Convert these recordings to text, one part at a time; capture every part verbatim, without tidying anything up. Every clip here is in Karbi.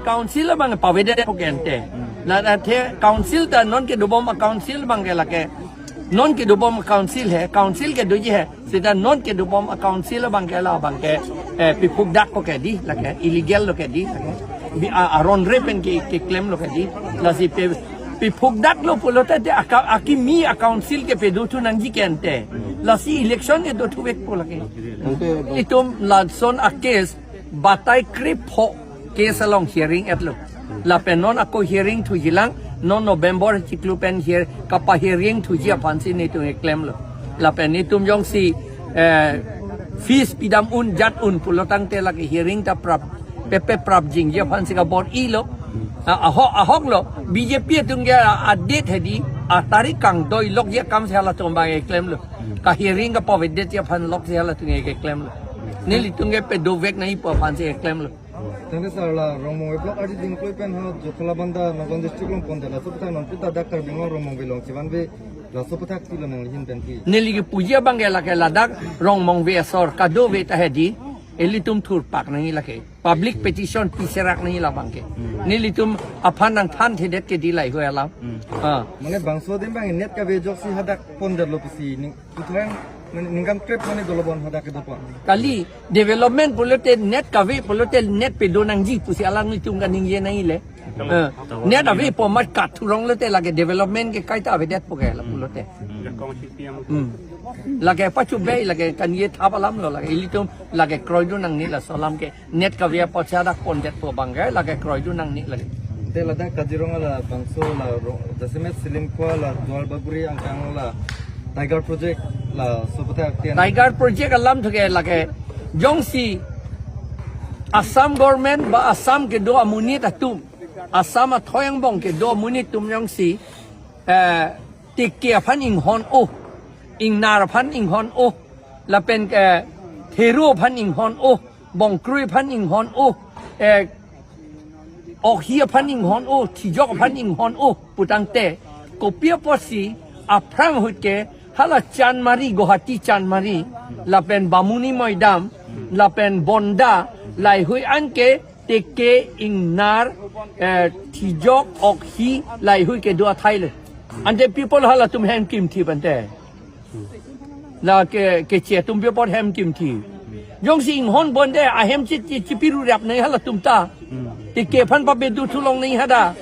Council abang pavedetpo ke ante. La athe council ta non kedobom a-council abang ke lake. Non kedobom a-council he, council kedoji he. Seta non kedobom a-council abang ke la abang ke, eh, piphukdakpo ke dei, lake illegal lo ke dei, lake. Bi a, aron re pen ke, keklem lo ke dei. Lasi pe, piphukdak lo pulote te aka, akimi a-council ke pedo thu nangji ke ante. Lasi election ke do thuvekpo lake. Ante itum lason a-case batai krepho case along hearing-etlo. Lapen non ako hearing thujilang, non November chiklo pen hear, kapa-hearing thuji aphansi netum keklemlo. Lapen netum jongsi, eh, fees pidam un jat un pulo tangte lake hearing ta prap, pepe prapjingji aphansi kabor-ilo. Ah, ahok, ahok lo, B J P atum ke a-date he dei, a-tarik kangdoi lokji akam si halatum abang keklemlo. Ka-hearing kapavedetji aphan lok si halatum keklemlo. Nelitum ke pedovek nangji pu aphansi keklemlo. Tangte sir, la Rongmongve block ardi dingkloi pen ha Jotholabanda Nagaon district along pondet, laso aputhak non puta dak Karbi Anglong Rongmongve along chevanve, laso aputhak pilo nangli ahin pen phi? Neli kepuji abang ke lake ladak Rongmongve asor kadove ta he dei, ilitum thurpak nangji lake. Public petition piserak nangji labang ke. Nelitum aphan nangthanthedet ke dei laheihui alam. Ah. Mane bangso adim abang net kave ajoksi hadak pondetlo pusi ning, puthang, mane ningkan krep mane dolo bon hadak kedopon. Kali, development pulote net kave pulote net pedo nangji pusi alanglitum kaningje nangji le. Eh, net avepo amat kat thurong lote lake development ke kaita avedetpo ke la pulote. Hmm. Lake pachu bei lake kaningje thap alam lo lake ilitum lake kroidun nangne laso alam ke net kave apotsi hadak pondetpo abang ke lake kroidun nangne lake. Te ladak Kaziranga labangso la ro, jasemet Silimkhua la Duarbagori angkang la Tiger Project laso aputhak pen. Tiger Project alam thu ke lake jongsi Assam government ba Assam kedo amonit atum, Assam athoi angbong kedo amonit atum jongsi, eh, teke aphan inghon-o, ingnar aphan inghon-o, lapen, eh, thero aphan inghon-o, bongkrui aphan inghon-o, eh, okhi aphan inghon-o, thijok aphan inghon-o pu tangte, kopi apotsi aphrang ahut ke hala Chandmari, Guwahati Chandmari, lapen Bamuni Moidam, lapen Bonda, laheihui an ke teke, ingnar, eh, thijok, okhi, laheihui kedo athai le. Ante people halatum hem kimthi pu ante. La ke, keche atum people hem kimthi. Jongsi inghon bonde ahem chi, chi, chipiru rap nangji halatum ta. Teke aphan papedo thulong nangji hadak.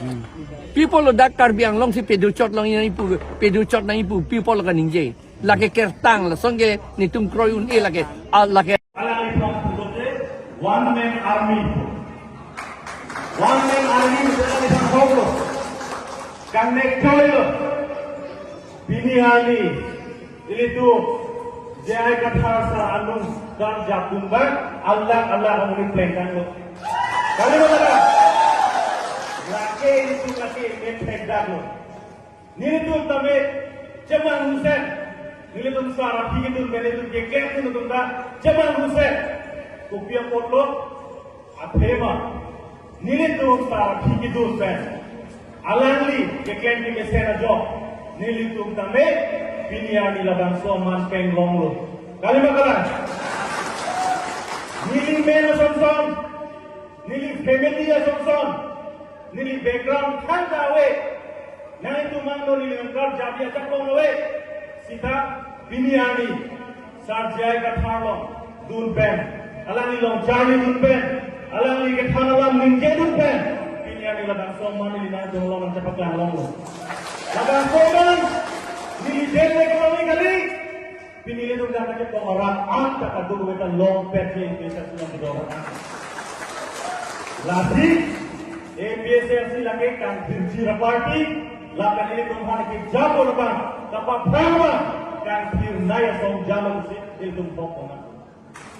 People lo dak Karbi Anglong si pedochot longji nangji pu, pedochot nangji pu people kaningje. Lake kertang lason ke netum kroi un-e lake. Ah, lake. Alanglitum pulote one man army. One man army pulote alanglitum hoklo. Connect choilo. Pini arni ilitum J I Kathar sir anung karjap dun abang alak alak amonit plengtanglo. Kali mana? Lake ilitum lake main thekdaklo. Nelitum tame cheman husen, nelitum sar aphi kedun pen, nelitum keklem kedun atum ta cheman husen. Kopi apotlo, athema nelitum sar aphi kedun pen alangli keklem kemesen ajok nelitum tame pini arni labangso aman penglonglo. Kali ma kalang? Neli men asonson, neli family asonson, neli background than ta ave. Nanglitum mangno neli nangkarjap ajakong ave. Seta pini arni sar J I Kathar along dun pen, alangli along charli dun pen, alangli kethan alam ningje dun pen, pini arni labangso aman neli nangdun along nangchepaklang longlo. Labangso aman neli den le kelong kali. Pini ilitum dak kachepong arat an ta kadokave ta longpet ke A P H L C along kedo arat an. Lasi A P H L C lake kangthirji ra party, lapen ilitum aphan kejapon abang, kapaphrang abang, kangthirnei asong jalo si ilitum thok kona.